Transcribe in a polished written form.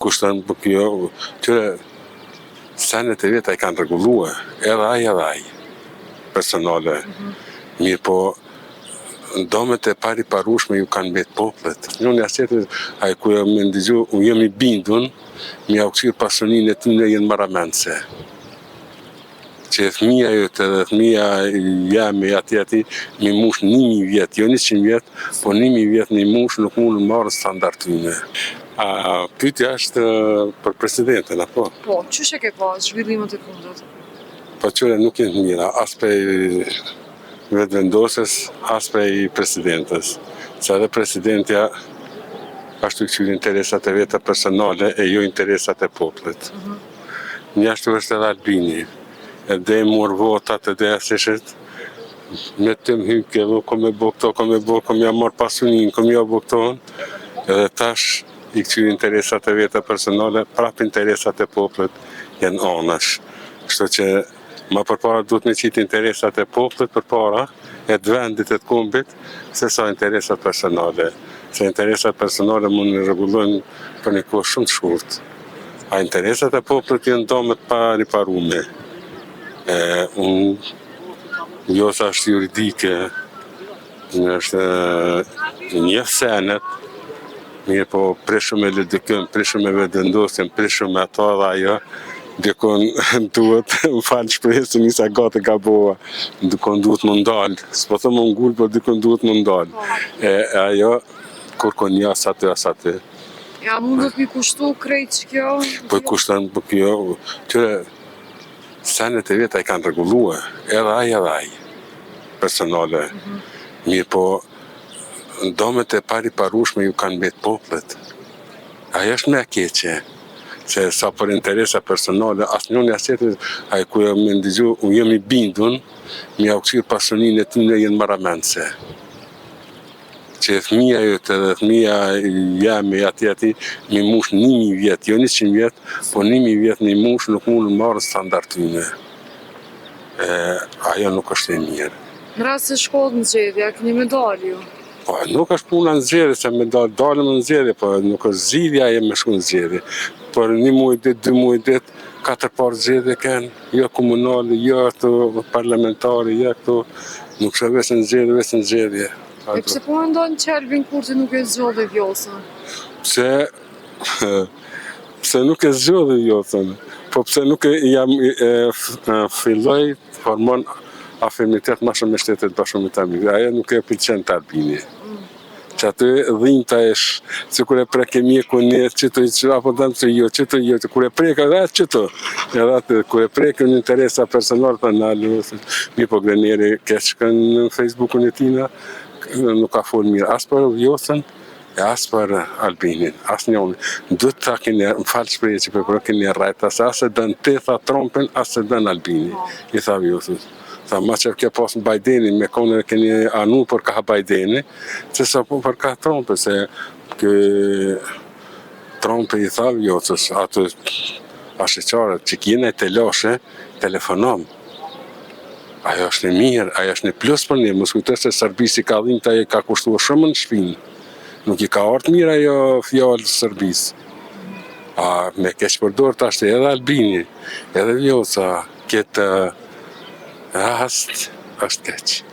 Kushton po kjo, këtyre senet e veta i kanë rregullue, edhe ai edhe ai, personale. Mm -hmm. Mirëpo, domet e pariparueshme ju kanë mbet popullit. Njëri as tjetri, ai ku jam me ndëgju, unë jam i bindun, me jau kqyr pasuninë e tyne janë marramendëse. Që fëmija jot edhe fëmija jem e atij atij mi mush 1000 vjet, jo 100 vjet, po 1000 vjet mi mush nuk mund të marrë standard tyne. A pyetja është për presidentin apo? Po, qysh e ke pa zhvillimet e fundit? Po qyre nuk janë të mira, as prej Vetëvendosjes, as prej presidentes. Se edhe presidentja ashtu i kqyr interesat e veta personale e jo interesat e popullit. Mm -hmm. Njashtu është edhe Albini. Edhe i mur votat edhe asishit, me të më hyke dhe kom me bo këto, kom me bo, kom ja marr pasunin, kom ja bo këto, edhe tash i kqyr interesat e veta personale, prap interesat e popullit janë anash. Kështu që ma përpara duhet me qitë interesat e popullit përpara, e të vendit e të kombit, se sa interesat personale. Se interesat personale mund të rregullojnë për një kohë shumë të shkurtë. A interesat e popullit janë dame të pariparume. E, unë, jo sa është juridike, është një senet, mirë po prishëm me LDK-n, prishëm me Vetëvendosjen, prishëm me ato dhe ajo, dikun duhet, më falë shprehjes, nisa gati gabova, dikun duhet më ndalë, s'po them më ngul, po dikun duhet më ndalë. E, e ajo, kur kon një as aty, as aty. Ja, mundet mi kushtu krejt që kjo? Po i kushton, po kjo, këtyre senet e veta i kanë rregullue, edhe ai edhe ai, personale. Mm -hmm. Mirë po, domet e pariparueshme ju kanë mbet popullit. Ajo është më e keqe, se sa për interesa personale, as njëri as tjetri, ai ku jam me ndëgju, unë jam i bindun, me jau kqyr pasuninë e tyne janë marramendëse. Që fëmija jot edhe fëmija jem e atij atij mi mush 1000 vjet, jo 100 vjet, po 1000 vjet mi mush nuk mund të marrë standard tyne. E, ajo nuk është e mirë. Në rast se shkohet në zgjedhje, a keni me dalë ju? Po, nuk është puna në zgjedhje, se me dalë, dalim në zgjedhje, po nuk është zgjidhja ajo me shku në zgjedhje. Për një muaj ditë, dy muaj ditë, katër parë zgjedhje kanë, jo komunale, jo ato parlamentare, jo ato, nuk është veç në zgjedhje, veç në zgjedhje. E pse po mendon që Albin Kurti nuk e zgjodhi Vjosën? Pse pse nuk e zgjodhi Vjosën? Po pse nuk e jam e, e, filloi të formon afirmitet më shumë me Shtetet e Bashkuara të Amerikës. Ajo nuk e pëlqen të Albini. Që aty dhimta ish, që kur e preke mjeku një, që të që apo dëmë që jo, që të jo, që kur e preke edhe atë që të, edhe atë, kur e preke në interesa personal, të nalu, mirë po Greneri keq shkon në Facebookun e tina, nuk ka fol mirë as për Vjosën, e as për Albinin, as njëri. Duhet ta keni, më falë shprehje që për keni rrejta, se as e dën ti, tha Trumpin, as e dën Albini, i tha Vjosës. Tha, ma që ke pas në Bideni, me konë e keni anu për ka Bideni, se sa po për ka Trumpi, se kë Trumpi i tha Vjosës, atë ashiqare, që kjena e telashe, telefonom. Ajo është e mirë, ajo është një plus për ne, mos kujto se Serbisë i ka dhimt, ajo i ka kushtuar shumë në shpinë. Nuk i ka ardhur mirë ajo fjalë Serbisë. A me keq përdor tash edhe Albini, edhe Vjosa, këtë rast është keq.